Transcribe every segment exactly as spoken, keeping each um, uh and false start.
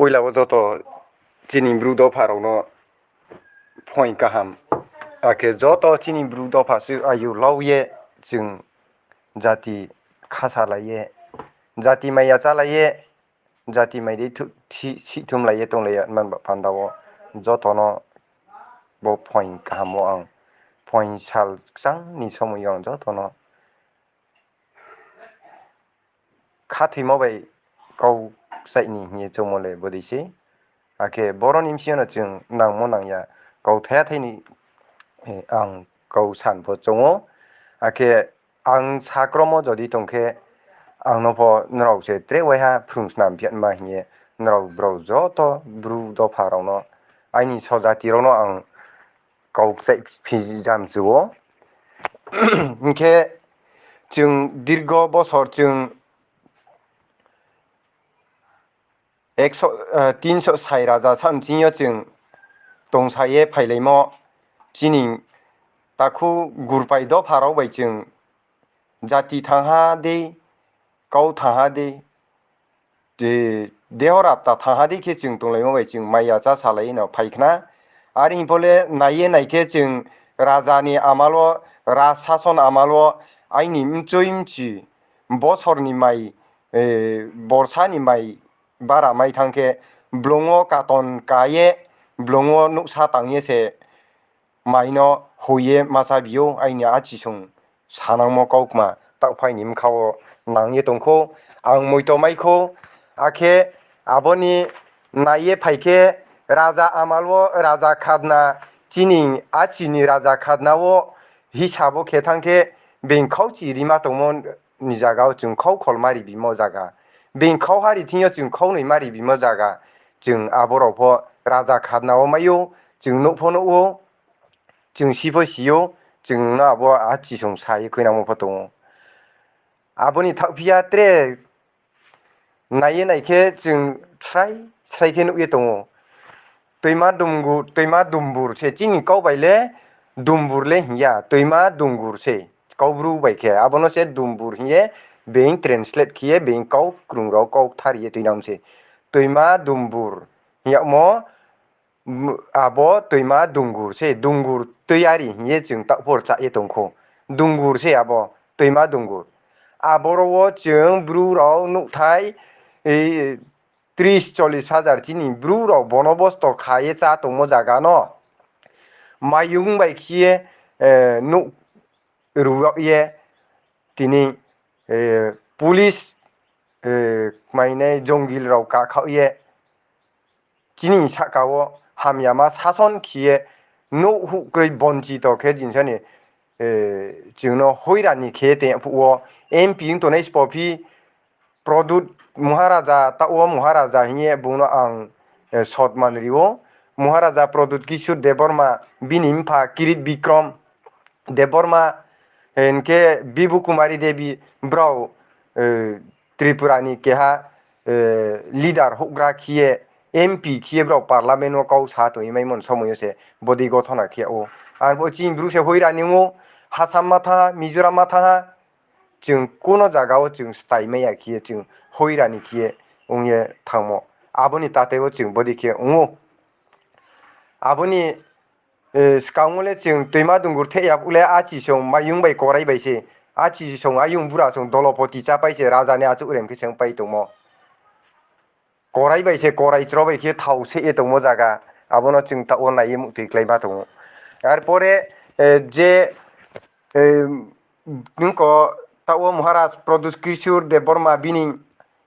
Poila wo joto chini Bru dopha rao no phoing kaham. Akhe joto chini Bru dopha se ayu lau ye chung jati khasalai ye, jati maiya chálai ye, jati mai dei thu-, thi-, sihthumlai ye tonglai ya man ba panda wo joto no bo phoing kaham wo ang phoing sal kchang ni somoi yo ang joto no khathoimo bai kau kchaih ni hing ye choungmo le bodei sei. Akhe boro ni bsing yo no chung nangmo nang ya kau thaya thai ni, eh, ang kau san pho choung ou. Akhe ang sakromo jodi tong khe, ang no pho nrao se tre waiha phrung snam phiatma hing ye, nrao brao joto Bru dopha rao no, aini sojati rao no ang kau kchaih phijam chu ou. Hing khe chung dirgo bosor chung ekso, eh, tinso sai raja sa mching yo chung tongsa ye phailaimo chini takhu gurpai dopha rao bai chung jati thangha dei, kau thangha dei, de-, deho rapta thangha dei khe chung tonglaimo bai chung maiya chásalai no phai khna. Are hing pho le nai ye nai khe chung raja ni amal wo, raj sason amal wo, aini mchoi mchi bosor ni mai, eh, borsa ni mai bara mai thanng khe, blung wo katon ka ye, blung wo nouhsa tang ye se mai no hoi ye ma chábi ou, aini achisong sanangmo kaukma taohphai ni bkha wo nang ye tong khou, ang moito mai khou. Akhe abo ni nai ye phai khe, raja amal wo raja khadna, chini achi ni raja khadna wo hisab wo khe thanng khe, being khauchi rima tongmo ni zaga wo chung khau kholma ri bimo zaga, being khau hari thing yo chung khau noima ri bimo zaga, chung abo rao pho raja khadna wo mai ou, chung nouh pho nuh ou, chung si pho si ou, chung no abo achisong sa ye khuinangmo pho tong ou. Abo ni thaohphi ya tre nai ye nai khe chung srai srai khe nuh ye tong ou. Toima dumgu-, toima dumbur se, chini kau bai le dumbur le hing ya, toima dungur se, Kaubru bai khe. Abo no se dumbur hing ye, being translate khe ye, being kau krung rao kau kthar ye tuinang se. Toima dumbur hing yagmo, abo toima dungur se, dungur toiyari hing ye chung taoh phor chá ye tong khou. Dungur se abo, toima dungur. Aboro wo chung Bru rao nuhthai, tris chollis hajar chini Bru rao bonobosto kha ye chá tongmo zaga no mayung bai khe ye, eh, nuh ru yag ye tini, eh, police, eh, kmainai jongil rao kakhaoh ye chini sahka wo hamyama sason khe ye nouh huh kroi bonchito khe jinsa ni, eh, chung no hoirani khe ye tong yag phuh wo M P ong tongnai sbo phi Pradyot Maharaja, taoh wo Maharaja hing ye bung no ang, eh, sotman ri ou. Maharaja Pradyot Kishore Debbarma, bini mpha Kirit Bikram Debbarma, eh, hing khe Bibu Kumari Devi, brao, eh, Tripura ni keha, eh, leader houhgra khe ye, M P khe ye brao parliament wo kau sa tong ye maimo ni somoi yo se bodei gothona khe yag ou. Arphuh chini Bru se hoirani ong ou, Assam ma thanng ha, Mizoram ma thanng ha, chung kuno zaga wo chung stai mai ya khe ye chung hoirani khe ye ong ye thanngmo. Abo ni tate wo chung bodei khe ong ou. Abo ni, eh, skang wo le chung toima dungur theh ya phuh le achisong mayung bai korai bai se, achisong ayung bura song dolopoti chápai se raja ni achouh rem khe se ongpai tongmo. Korai bai se korai chro bai khe thao seh ye tongmo zaga, abo no chung taoh wo nai ye muhtoi kláima tong ou. Arpore, eh, je, eh, nung ko taoh wo Maharaj Pradyot Kishore Debbarma bini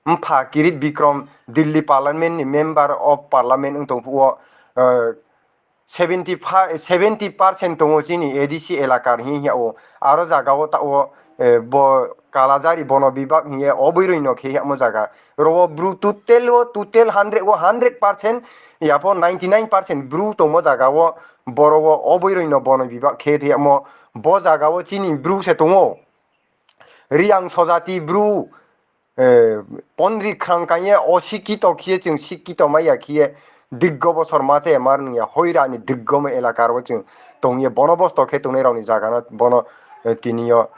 mpha Kirit Bikram Delhi Parliament ni Member of Parliament ong tong phuh wo, eh, seventy five, seventy percent tong ou chini A D C elaka hing ye yag ou. Aro zaga wo taoh wo, eh, bo Kalajari bono bibak hing ye oboiroi no khe yagmo zaga. Ro wo Bru total wo, total hundred wo hundred percent, ya pho ninety nine percent Bru tongmo zaga wo, boro wo oboiroi no bono bibak khe yagmo, bo zaga wo chini Bru se tong ou. Reang sojati Bru, eh, pondri khrang kang ye osikito khe ye chung sikito mai ya khe ye, dirgo bosor ma chá ya ma nung ya, hoirani dirgomo elaka ro chung tong ye, bonobosto khe tongnai rao ni zaga no, bono, eh, tini yo,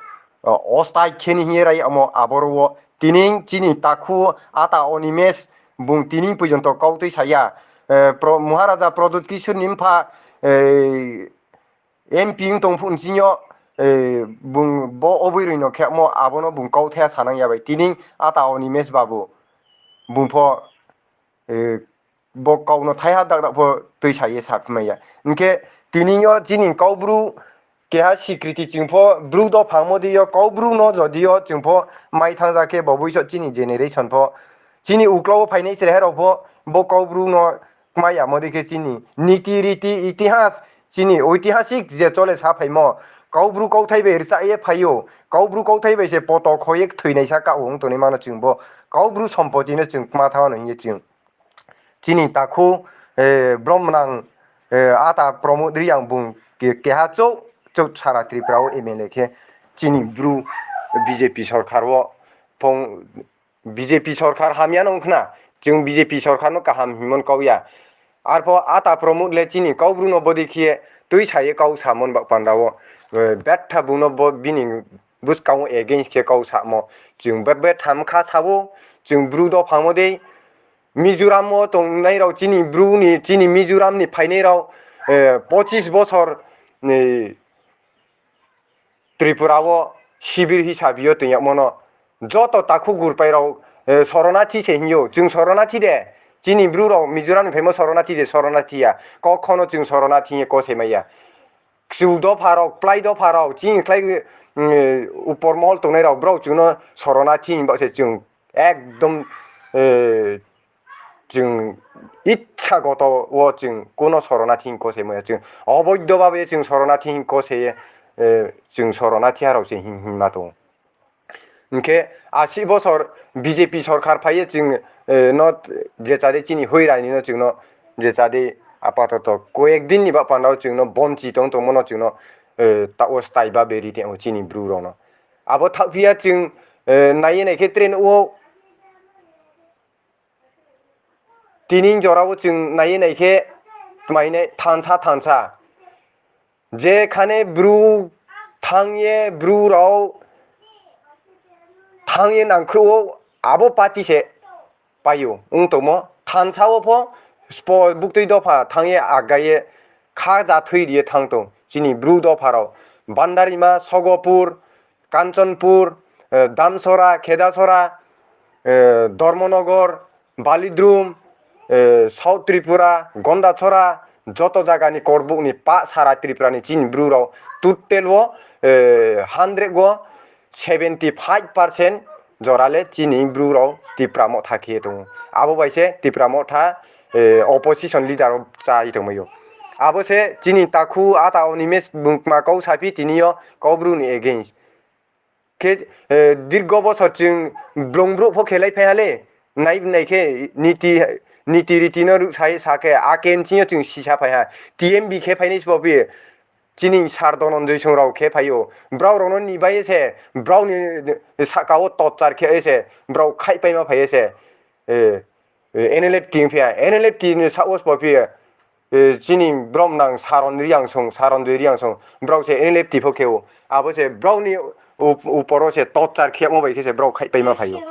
eh, ostai khe ni hing ye rai yagmo aboro wo, tini chini takhu ata Animesh, Bung tini porjonto kau tuisa ya. Maharaja Pradyut Kishore ni mpha, M P ong tong phuh nching yo, bung bo oboiroi no khemo abo no bung kauthai ya sanang ya bai. Tini ata Animesh babu, bung pho bo kau no thaiha dakdak pho tuisa ye saphimai ya. Hing khe tini yo chini Kaubru keha sikriti chung pho Bru dophangmo dei yo Kaubru no jodi yo chung pho mai thanng ja khe bo boiso chini generation pho chini uklau wo phainai chrai rao pho bo Kaubru no kmai yamo dei khe chini niti riti itihas, chini oitihasik je chole saphaimo, Kaubru kauthai bai rchah ye phai ou, Kaubru kauthai bai se poto kho ye kthoinai sa ka ong tongnaima no chung bo Kaubru sompoti no chung kma thanng no hing ye chung chini takhu, bromnang, ata Pramod Reang bung keha chouh chouh sara Tripura wo M L A khe chini Bru B J P sorkar wo phung B J P sorkar hamya no ong khna, chung B J P sorkar no kaham hingmo no kau ya. Arpho ata Pramod le chini Kaubru no bodei khe tuisa ye kau samo ni baoh panda wo, betha bung no bini buskang wo against khe kau samo. Chung betha bkha sa ou, chung Bru dophangmo dei, Mizoram wo tongnai rao chini Bru ni, chini Mizoram ni phainai rao, pochis bosor ni Tripura wo sibir hisabi yo toing yagmo no joto takhu gurpai rao, soronathi se hing ou, chung soronathi de, chini Bru rao Mizoram ni phaimo soronathi de, soronathi ya, kokhono chung soronathi hing ye kose mai ya. Kchu dopha rao, kplái dopha rao, chini khlai, upor mohol tongnai rao, brao chung no soronathi hing baoh se chung ekdom, chung itsa goto wo chung kuno soronathi hing kose mai ya, chung oboido babe chung soronathi hing kose ye, chung soronathi ha rao se hing hingma tong ou. Hing khe asi bosor B J P sorkar phai ye chung no je chade chini hoirai ni no chung no je chade apatoto koyek din ni baoh panda wo chung no bonchi tong tongmo no chung no taoh wo staiba beri tong ou chini Bru rao no. Abo thaohphi ya chung nai ye nai khe tre nuh ou. Tini jora wo chung nai ye nai khe tmai nai thansa thansa. Jekhane Bru thanng ye Bru rao thanng ye nangkhruh ou abo party se pai ou ong tongmo. Thansa wo pho spo buktui dopha thanng ye aga ye kha ja thui ri ye thanng tong. Chini Bru dopha rao Bandarima, Sogopur, Kanchanpur, Damsora, Khedasora, Dharmanagar, Balidrum, South Tripura, Gandachara, joto zaga ni Korbuk ni pah sara Tripura ni chini Bru rao total wo, hundred wo seventy five percent jora le chini Bru rao Tipra Motha khe ye tong ou. Abo bai se Tipra Motha opposition leader wo chá ye tongmai ou. Abo se chini takhu ata Animesh bung kma kau saphi tini yo Kaubru ni against. Khe dirgo bosor chung blung brouh pho khelai phai ha le, nai nai khe niti riti no ruhsa ye sa khe, ake nching yo chung sisa phai ha, T M B khe phainai sbo phi, chini sir Dhananjoy song rao khe phai ou, brao rao no ni bai ye se, brao ni sahka wo torture khe ye se, brao khaihpaima phai ye se, N L F T phi ha, N L F T ni saoh wo sbo phi, chini bromnang Saron Reang song, Saron Joy Reang song, brao se N L F T pho khe ou. Abo se brao ni upor wo se torture khemo bai khe se brao khaihpaima phai ou.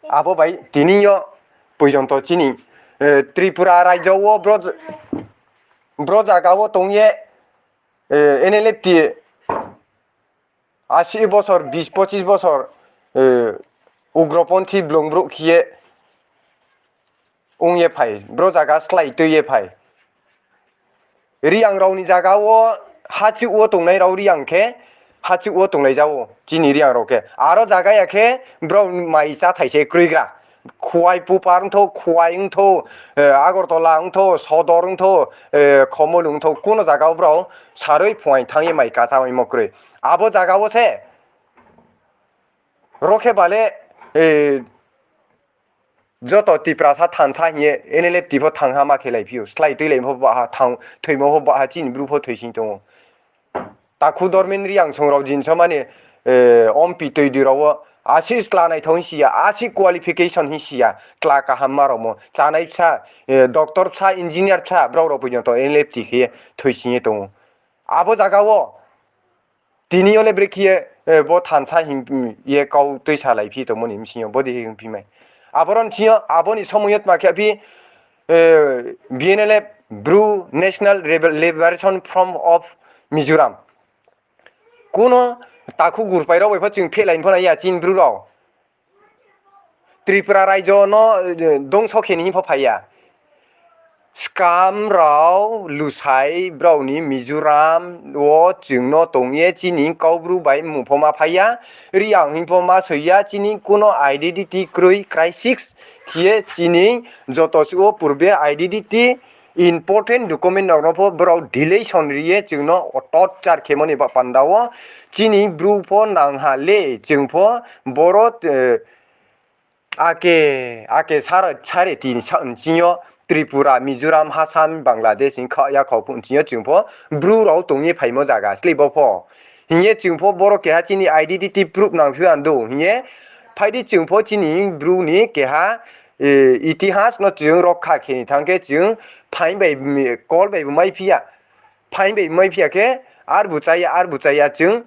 Abo bai tini yo porjonto chini Tripura raijo wo bro zaga wo tong ye N L F T asi bosor, bis pochis bosor ugroponthi blung brouh khe ye ong ye phai, bro zaga slái tui ye phai. Reang rao ni zaga wo hachuh wo tongnai rao Reang khe hachuh wo tonglai ja ou, chini Reang rao khe. Aro zaga ya khe brao mai cháthai se kroigra. Khowai Pupar ongthou, Khowai ongthou, Agartala ongthou, Sodor ongthou, Khomolu ongthou, kuno zaga wo brao saroi phuaing thanng ye mai kachamaimo kroi. Abo zaga wo se ro khe ba le joto Tiprasa thansa hing ye N L F T pho thangha ma khe lai phi ou, slái tuilai pho baha, thoimo pho baha, chini bru pho thoising tong ou. Takhu Dormen Reang song rao jinsomani ompi toidi rao wo asi chla naithao hing si ya, asi qualification hing si ya, chla kahamma rao mo, chanai bsa, doctor bsa, engineer bsa, brao rao porjonto N L F T khe ye thoising ye tong ou. Abo zaga wo tini yo le brekhe ye bo thansa hing ye kau tuisa lai phi tongmo ni bsing yo bodei khe hing phi mai. Abo ro ni sing yo, abo ni somoi yo tma khe phi, eh, B N L F, Bru National Rebel-, Liberation Front of Mizoram. Kuno takhu gurpai rao bai pho chung phehlai ni pho nai ya chini Bru rao. Tripura raijo no, eh, dongso khe ni hing pho phai ya. Skam rao, lusai brao ni Mizoram wo chung no tong ye chini Kaubru bai mmung pho ma phai ya, Reang hing pho ma soi ya, chini kuno identity kroi, crisis khe ye chini joto suh wo purbe identity important document rao no pho brao deletion ri ye chung no torture khemo ni ba panda wo chini Bru pho nang ha le chung pho boro, eh, ake, ake sara, sare tin sa-, sing yo Tripura, Mizoram, Assam, Bangladesh hing kha ya khau phuh sing yo chung pho Bru rao tong ye phaimo zaga slei bo pho. Hing ye chung pho boro keha chini identity proof nang phi ando hing ye phai di chung pho chini Bru ni keha, eh, itihas no chung rokha khe ni thanng khe chung phaing bai, kol bai bo mai phi ya. Phaing bai mai phi ya khe arbu chá ya, arbu chá ya chung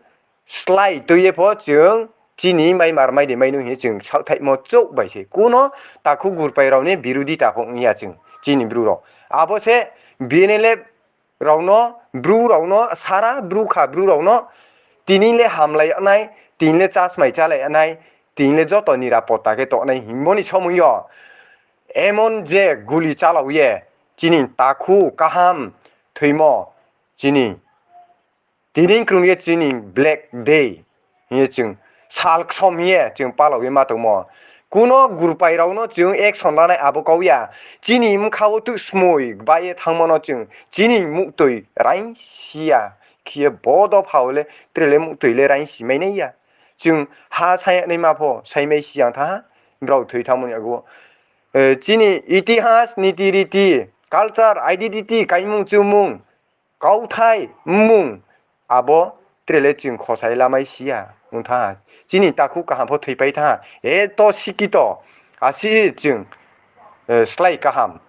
slái tui ye pho chung chini mai mar mai de mai nung hing ye chung saohthaihmo chouh bai se. Kuno takhu gurpai rao ni birodita pho ong ya chung, chini Bru rao. Abo se B N L F rao no, Bru rao no, sara Bru kha Bru rao no, tini le hamlai nai, tini le chasmai chálai nai, tini le joto nirapota khe tongnai hingmo ni somoi yo emon je guli chálao ye, chini takhu kaham thoimo, chini tini krung ye chini black day hing ye chung sal ksom hing ye chung palao ye ma tongmo. Kuno gurpai rao no chung action lanai abo kau ya. Chini bkha wo tuh smoi bai ye thanngmo no chung chini muhtoi raingsi ya. Khe ye bo dopha wo le tre le muhtoi le raingsi mai nai ya. Chung ha saingnaima pho saimai si yang tha ha, brao thoi thanngmo ni ago. Eh, chini itihas, niti riti, culture, identity, kaimung chumung, kauthai, mmung, abo tre le chung khosai lamai si ya ong tha ha. Chini takhu kaham pho thoipai tha ha. Eto sikito, asi chung, eh, slái kaham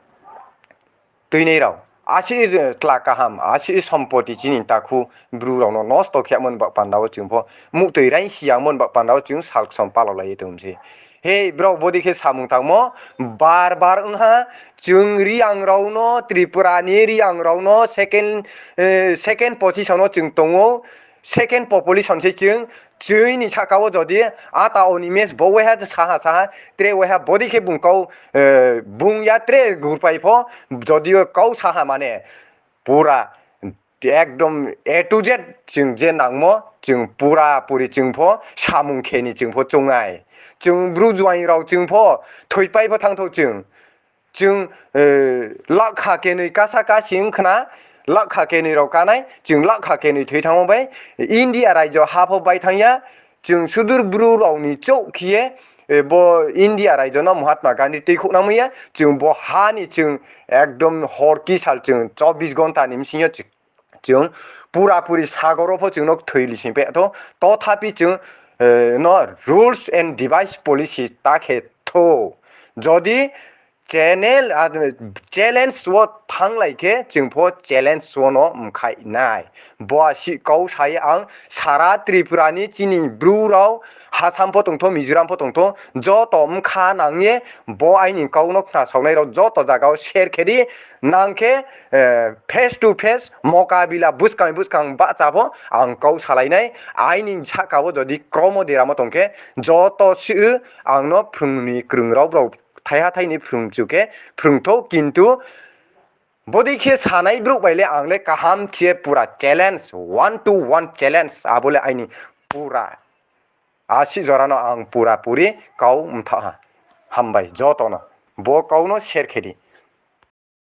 tuinai rao, asi, eh, tla kaham, asi sompoti chini takhu Bru rao no nosto khe yagmo ni ba panda wo chung pho muhtoi raingsi yagmo ni ba panda wo chung sal ksom palao lai ye tong se. Hei, brao bodei khe samung tangmo bar bar ong ha, chung Reang rao no, Tripura ni Reang rao no second, eh, second position wo chung tong ou, second population se chung, chini sahka wo jodi ata Animesh bo waiha saha saha, tre waiha bodei khe bung kau, eh, bung ya tre gurpai pho, jodi o kau saha mane, pura ekdom A to Z chung je nangmo, chung pura puri chung pho samung khe ni chung pho choung nai. Chung Bru juaing rao chung pho thoipai pho thanngthou chung. Chung, eh, lakha kenoi kasa kasi ong khna, lakha kenoi rao kánai, chung lakha kenoi thoi thanngmo bai, India raijo ha pho bai thanng ya, chung sudur Bru rao ni chouh khe ye, eh, bo India raijo no Mahatma Gandhi tuikhouh nangmai ya, chung bo ha ni chung ekdom hor kisal chung chobbish ghonta ni bsing yo chung, chung pura puri sagor wo pho chung no kthoi lising pe thou, tothapi chung, eh, no rules and device policy ta khe thou. Jodi channel, ah, challenge wo thannglai khe chung pho challenge wo no mkhaih nai. Bo asi kau sa ye ang sara Tripura ni chini Bru rao, Assam pho tongthou, Mizoram pho tongthou, joto bkha nang ye bo aini kau no khnasaonai rao joto zaga wo share khe di, nang khe, eh, face to face, mokabila buskang buskang bahcha pho ang kau salai nai, aini sahka wo jodi kromo deramo tong khe, joto si ang no phrung ni krung rao brao thaiha thaini phrung chu khe phrung thou, kintu bodei khe sanai brouh bai le ang le kaham khe pura challenge, one to one challenge, abo le aini pura. Asi jora no ang pura puri kau mthaoh ha. Hambai joto no. Bo kau no share khe di.